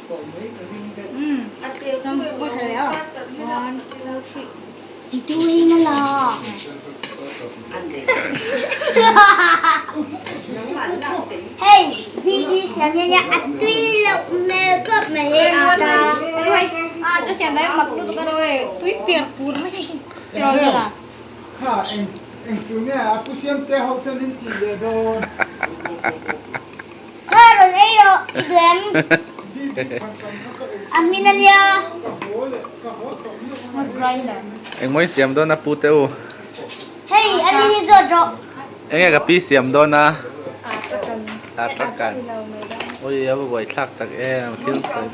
Hei BD siam hian nia a tui loh hmel khawp mai hei ata. A siam dai mak lutuk a rawh e tui per pur mai hi tiraw Kha eng eng tur nge a pu siamte ho chuan in tih leh dawn. Kha rawn ei rawh i duh em? A hmin a nia. Engmaw i siam dawn a pu te u? Hei a ni hi zawt rawh. Enge ka pi siam dawn a? A takan. Ui a va buai thlak tak em thil sawi.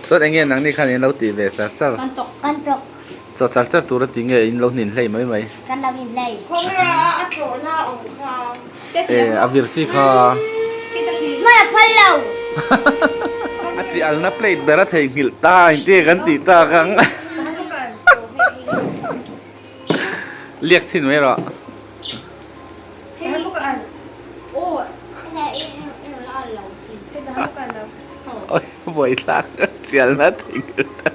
Chuan enge nangni khan in lo tih ve char char? Kan chawk. Kan chawk. Chaw char char tur a ti nge in lo hnin hlei mai mai. Kan lo hnin hlei. Khawnge a a tlawhna a awm kha. E a vir chi kha. Hman a phal lo. A chi alna plate ber a theihnghilh ta engtin nge kan tih tak ang. Liak chhin mai rawh. Oi buaithlak chi alna theihnghilh ta.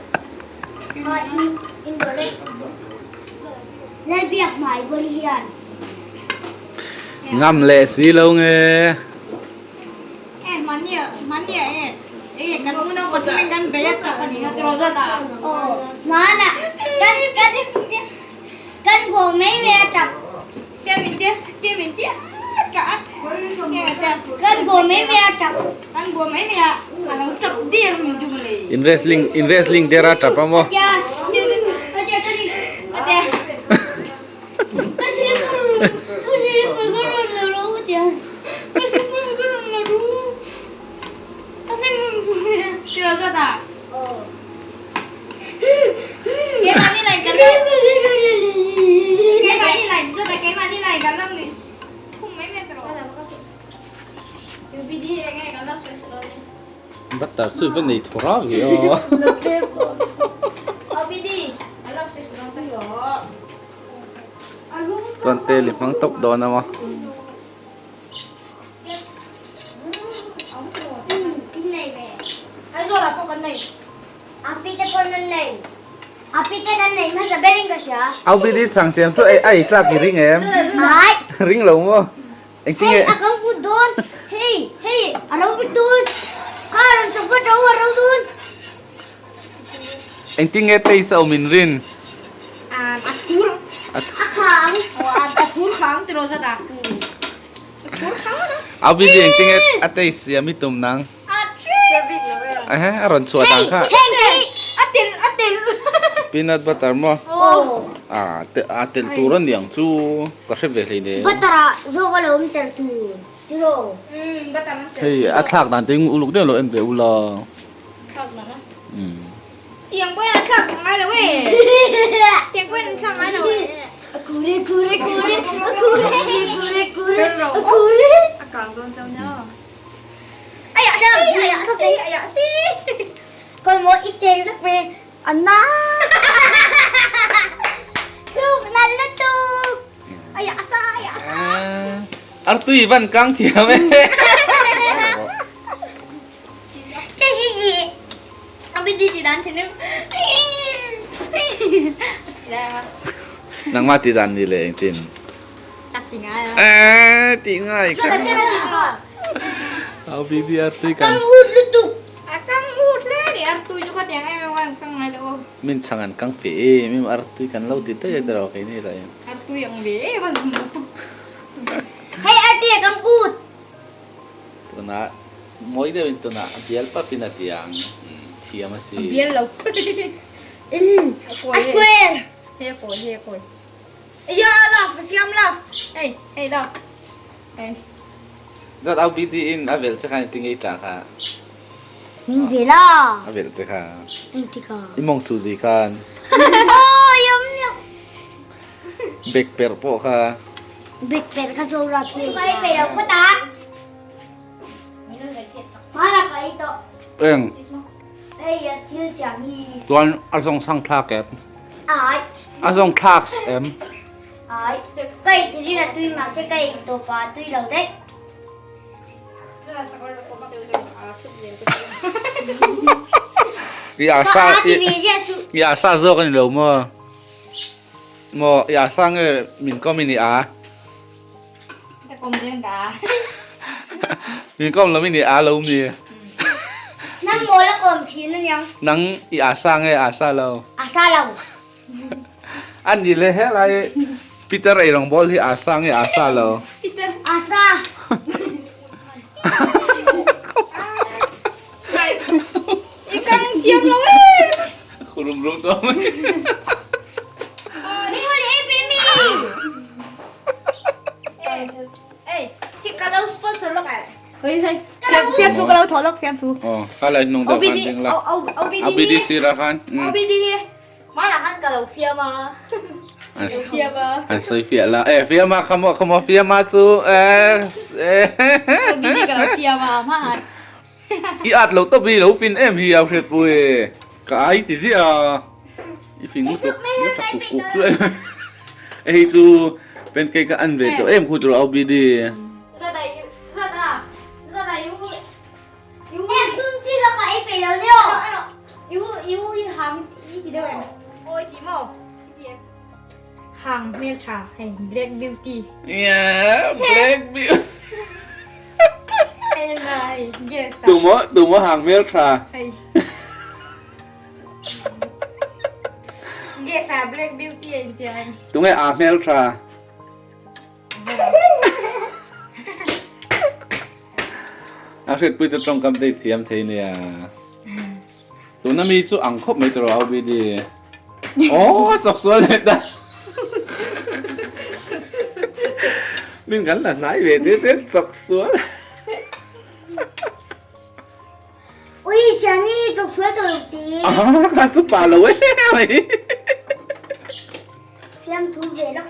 Ngam leh si lo nge. In wrestling in wrestling der a tap a maw? Butter chu va nei thaw rau hi aw. Chuan tel i hmang tawp dawn a maw. Au bidi chhang siam chu a ei tlak i ring em? Ring lo maw? Engtin nge? Hei a kan ut dawn. Hei hei a ro vek dawn. Kha rawn chawk vat ro a ro dawn. Engtin nge taste a awm in rin? A thur. A khang. A thur khang tiraw zat a. A thur khang a. Au bidi engtin nge a taste siam i tum nang? Ehe a rawn chhuah dan kha. A tel a tel. Peanut butter maw? A a tel tur a niang chu ka hre ve hlei nen. Butter ah zawk a lo awm tel tur tiraw? Hei a thlak dan te uluk deuh lo en ve ula. Thlak dan a. Tiang pawhin a thlak ngai lo e. Tiang pawhin an thlak ngai lo e. A kure kure kure a kure kure kure a kure. A kang dawn chauh nia. Artui van kang thiam e. Nangmah ti dan ni le engtin. Eh, ti ngai ka. Au bi di artui kan. Kang ut lutuk. Kang ut le ni artui chu ka tiang em em kang ngai lo. Min changan kang fe e, min artui kan lo ti te te ro ke ni la. Artui ang ve e ban. Hei artui kang ut. Tuna moi deuh in tuna bial pa pin atiang thiam asi. Bial lo. A square. He koi he koi. Ya love ka siam love. Hei hei love. Hei. Zat au BD in a vel che khan ti ngei ta kha. Min vel a. A vel che kha. Engtik a. I mong suzi khan. Oh yum yum. Bek per pawh kha. Bek per kha zo ra phe. Kai pe lo ko ta. Mana kai to. Eng. Hei a thil siam hi. Tuan a zong sang thlak em. Ai. A zong thlak em. Ai. Kai ti rin a tui ma se kai to pa tui lo dai. I a sa i a sa zawk a ni lo maw? Maw i a sa nge min kawm i ni a? Ka kawm zel ka a. Min kawm lo i ni a lo mi? Nang maw la kawm thin a niang. Nang i a sa nge a sa lo? A sa lo. A ni le helai Peter eirawng bawl hi a sa nge a sa lo? Peter. A sa. I kang thiam lo e. Rum rum tawh mai. Mi hol e pe mi. Ei, khi ka lo sponsor lok ai. Hei hei. Fiam thu ka lo thawh lok fiam thu. Oh, ka lai nung deuh khan ding la. OBD si ra khan. OBD hi. Mana khan ka lo fiam a. Fiam a. An sawi fiah la. Eh, fiam a khamo khamo fiam a chu. Eh, eh. OBD ka lo fiam a ma. I at lo tawp hi lo fin em hi a hriat pui. Ka ai ti ziah a. I fin lutuk i tha kuk kuk chu em. Hei chu pancake a an ve tawh em khu tur OBD. Em tum chi lo ka ei peih lo nio. Hang hmel tha hei black beauty. Yeah, black beauty. Hei na hei yes. Tu mo tu mo hang hmel tha. Hei. Yes a black beauty in tia. Tu nge a hmel tha. A hriat pui chu tawngkam te thiam thei nia. Tuna mi chu ang khawp mai tawh OBD. Oh, chawk sual leh ta. Min kan la hnai ve te te chawk sual. Ui, Chani, chawk sual tawh lo ti. Ah, kha chu pa lo e mai. Fiamthu ve lawk.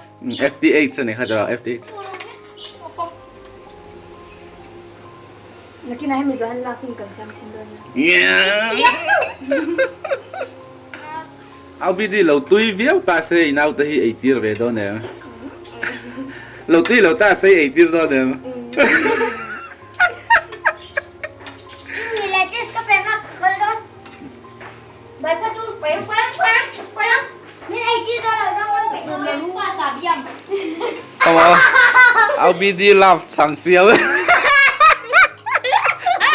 FTH ani kha tawh FTH. Nakinah hemi zawh hian lak in kan siam thin dawn nia. Au BD lo tui viau ta se i naute hi ei tir ve dawn em? Lo tui lo ta se ei tir dawn em? Ni le chis ka pek a kal dawn. Bai pha tu pai pai pai pai. Min ei tir dawn lo dawn dawn pai dawn. Aw au BD love chang siam.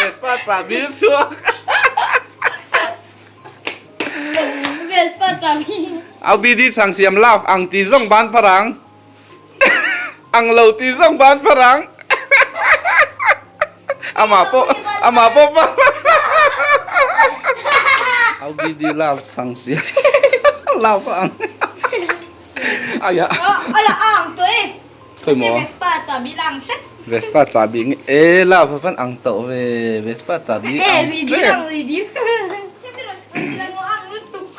Vespa chahbi chhuak. Vespa chahbi. Au BD chang siam love ang ti zawng ban parang. Ang lo ti zawng ban parang. Amah pawh amah pawh pa. Au BD love chang siam love ang. Aya. Ala ang to e. Khoi mo. Vespa chabi lang hret. Vespa chabi nge e la fa fan ang to ve Vespa chabi ang. E ri di lang ri di.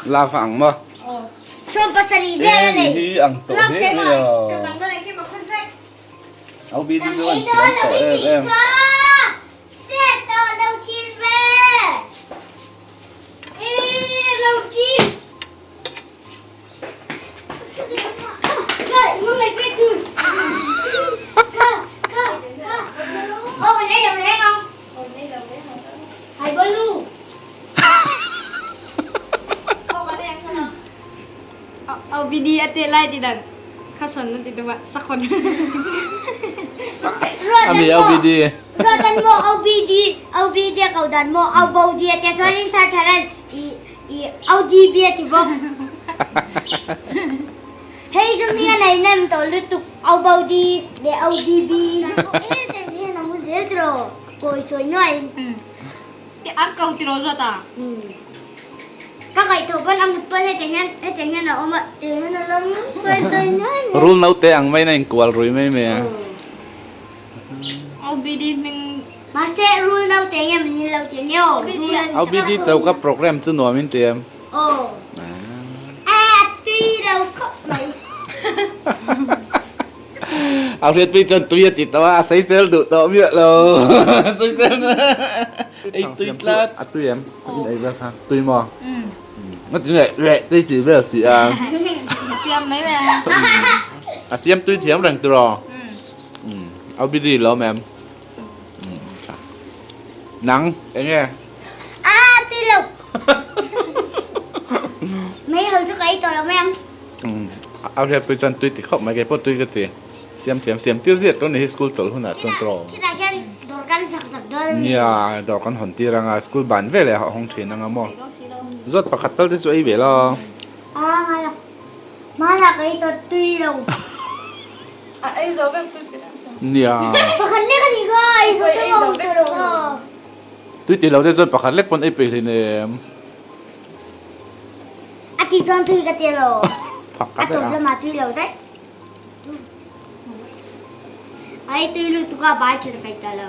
La fa ang mo. Som pasarih vel a nei. Hi ang to he me yo. Au bi di zo an thiam to em em. OBD a te lai ti dan kha son na ti tu ba sakhon. Ami OBD. Rodan mo OBD OBD kau dan mo OBD te chuanin thar tharan i I ODB a ti bawk. Hei chu hming a nei nem tawh lutuk OBD leh ODB. E teng hian a mu zel tiraw kawi sawi nuaiin. Ti an ko tiraw zawt a. Ka ngaihtuah pawn a mut pawn hetiang hian hetiang hian a awm a tiang hian a lo kawi sawi nuai zel. Rul naute ang maiin a inkual rui mai mai a. OBD hming Mahse rul naute nge min in lo ti nia aw. OBD choka program chu nuam in ti em? Aw. A tui lo khawp mai. A hriat pui chuan tui a ti tawh a, a sawisel duh tawh miah lo. Sawisel na. Ei tui tlat. A tui em? In ei vel kha. Tui maw? Nga ti nge leh tui ti vel si a. Siam mai mai a. A siam tui thiam reng tiraw? OBD lo mem. Nang eng nge? A tui lo. Mei hal chu ka ei tawh lo mai ang. A hriatpui chuan tui ti khawp mai keipawh tui ka ti. Siam thiam siam tir ziah tur a ni hi school tawlh hunah chuan tawh. Khitah khian dawr kan sak sak dawn a ni. Nia dawr kan hawn tir anga school ban veleh a hawng thin anga maw. Zawt pakhat tal te chu ei ve la. A ngai lo. Hmanah ka ei tawh tui lo. A ei zo vek tui ti reng chuan. Nia. Pakhat lek a ni kha ei zo te pawh awm tawh lo kha. Tui ti lo te chuan pakhat lek pawn ei peih hleinem. A ti chuan tui ka ti lo. Phak ka A tawp lamah tui lo daih. Ai tui lutuk a bai thin peih ta lo.